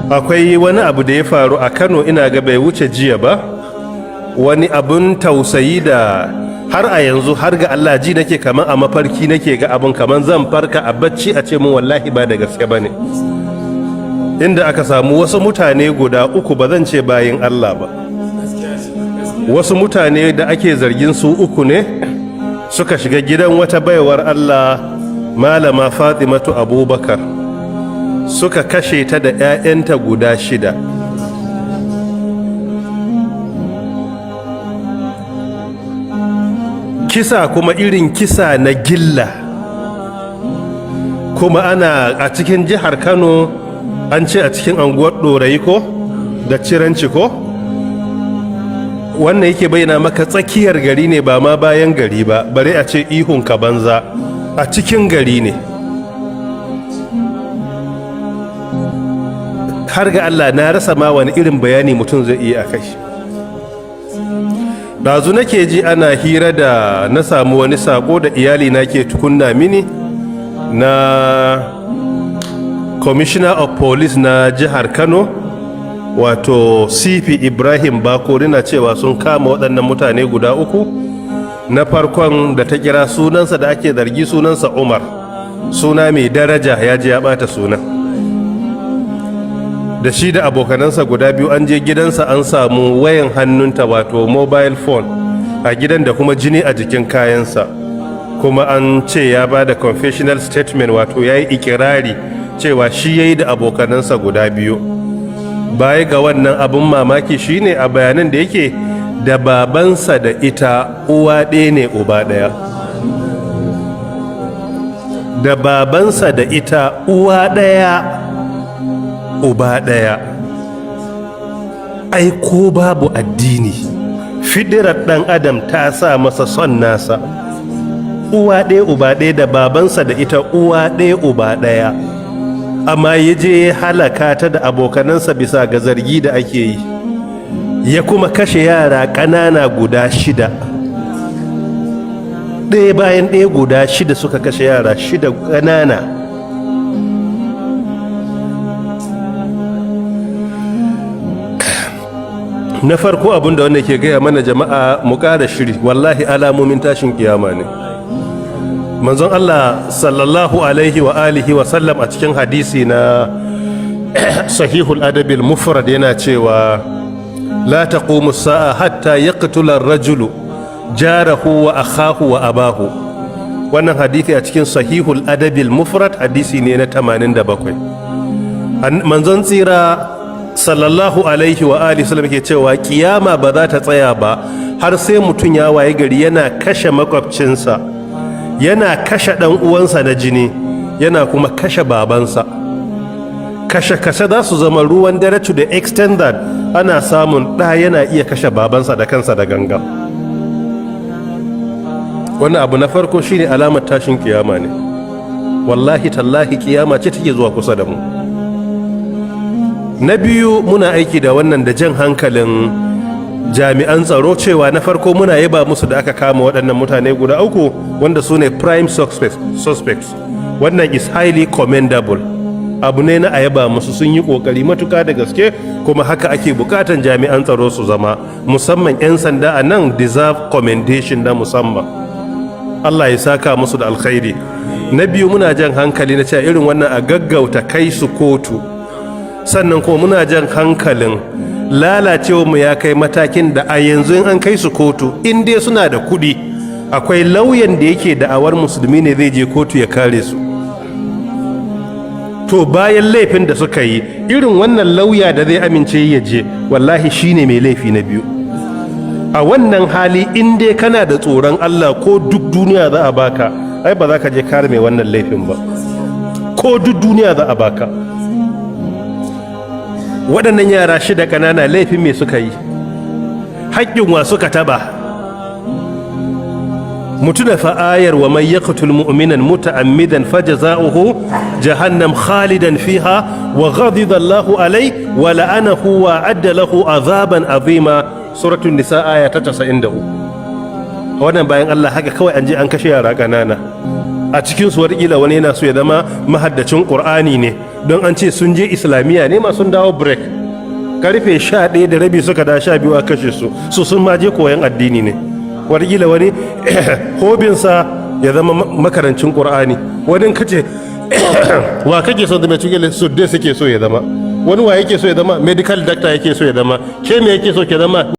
Akwai wani abu da ya faru a Kano, ina ga bai wuce jiya ba, wani abun tausayi da har a yanzu, har ga Allah, ji nake kaman a mafarki nake ga abun, kaman zan farka a bacci a ce mun wallahi ba da gaske bane, inda aka samu wasu mutane guda uku, ba zan ce bayin Allah ba, wasu mutane da ake zargin su uku ne, suka shiga gidan wata baiwar Allah, Malama Fatimatu Abubakar, suka kashe ta da 'ya'yanta guda shida. Kisa kuma irin kisa na gilla, kuma ana a cikin jihar Kano, an ce a cikin anguwar Ɗorayi ko da Ciranci ko. Wannan yake bayyana maka tsakiyar gari ne, ba ma bayan gari ba, bare a ce ihun ka banza, a cikin gari ne. Har ga Allah, na rasa ma wani irin bayani mutum zai iya a kai. Ɗazu nake ji ana hira da na samu wani sako da iyali na ke tukunna mini na Commissioner of Police na jihar Kano, wato CP Ibrahim Bakori, na cewa sun kama waɗannan mutane guda uku. Na farkon da ta kira sunansa da ake zargi, sunansa Umar, suna mai daraja, ya ji ya ɓata sunan. Da shi da abokanansa guda biyu, an je gidansa an samu wayan hannunta, wato mobile phone, a gidan, da kuma jini a jikin kayansa. Kuma an ce ya ba da confessional statement, wato ya yi ikirari cewa shi ya yi da abokanansa guda biyu. Baya ga wannan, abin mamaki shine a bayanan da yake da babansa da ita uwa ɗaya ne uba ɗaya, da babansa da ita uwa ɗaya uba ɗaya. Ai ko babu addini, fidirar ɗan adam ta sa masa son nasa. Uwa ɗaya uba ɗaya, da babansa da ita uwa ɗaya uba ɗaya, amma ya je ya halaka ta da abokanansa bisa ga zargi da ake yi, ya kuma kashe yara ƙanana guda shida, ɗaya bayan ɗaya, guda shida suka kashe, yara shida ƙanana. Na farko, abin da wanda ke gaya mana, jama'a, mu ƙara shiri. Wallahi alamomin tashin kiyama ne. Manzon Allah sallallahu alaihi wa alihi wa sallam a cikin hadisi na Sahihul Adabil Mufrad yana cewa: la taqumu sa'a hatta yaqtula ar-rajulu jarahu wa akhahu wa abahu. Wannan hadisi a cikin Sahihul Adabil Mufrad, hadisi ne na 87. Manzon tsira sallallahu alaihi wa alihi sallam ke cewa kiyama ba za ta tsaya ba har sai mutum ya waye gari yana kashe makwabcinsa, yana kashe ɗan uwansa na jini, yana kuma kashe babansa. Kashe-kashe za su zama ruwan dare, to the extent that ana samun ɗa yana iya kashe babansa da kansa da ganga. Wannan abu na farko shine alamar tashin kiyama ne. Wallahi tallahi, kiyama ce take zuwa kusa da mu. Na biyu, muna aiki da wannan da jan hankalin jami'an tsaro cewa na farko, muna yaba musu da aka kama waɗannan mutane guda uku wanda su ne prime suspects. Wannan is highly commendable, abu ne na a yaba musu, sun yi ƙoƙari matuka da gaske, kuma haka ake bukatan jami'an tsaro su zama, musamman 'yan sanda a nan deserve commendation na musamman. Allah ya saka musu da alkhairi. Na biyu, muna jan hankali na cewa irin wannan a gaggauta kai su kotu. Sannan kuma muna jan hankalin, lalacewa mu ya kai matakin da a yanzu in an kai su kotu, in dai suna da kuɗi, akwai lauyan da yake da'awar musulmi ne, zai je kotu ya kare su. To bayan laifin da suka yi, irin wannan lauya da zai amince ya je, wallahi shine mai laifi na biyu a wannan hali. In dai kana da tsoron Allah, ko duk duniya za a baka, ai ba za ka je kare mai wannan laifin ba, ko duk duniya za a baka. Waɗannan yara shida ƙanana, laifin me suka yi? Haƙƙin wa suka taɓa? Mutuna fa ayar: wa man yaqtul mu'minan muta'ammidan fajaza'uhu jahannam khalidan fiha wa ghadiba Allahu alai wa la'anahu wa adda lahu azaban azima. Suratul Nisa, aya ta 93. Wannan bayan Allah, haka kawai an je an kashe yara ƙanana. A cikin su wataƙila wani yana so ya zama mahaddacin Ƙur'ani ne, don an ce sun je Islamiyya ne ma, sun dawo break karfe 11:30, suka da 12 a kashe su. Su sun ma je koyan addini ne. Wataƙila wani hobbynsa ya zama makarancin Ƙur'ani. Wani kace wa kake son zama cikin su dai suke so ya zama. Wani wa yake so ya zama? Medical doctor yake so ya zama. Ke me yake so ke zama?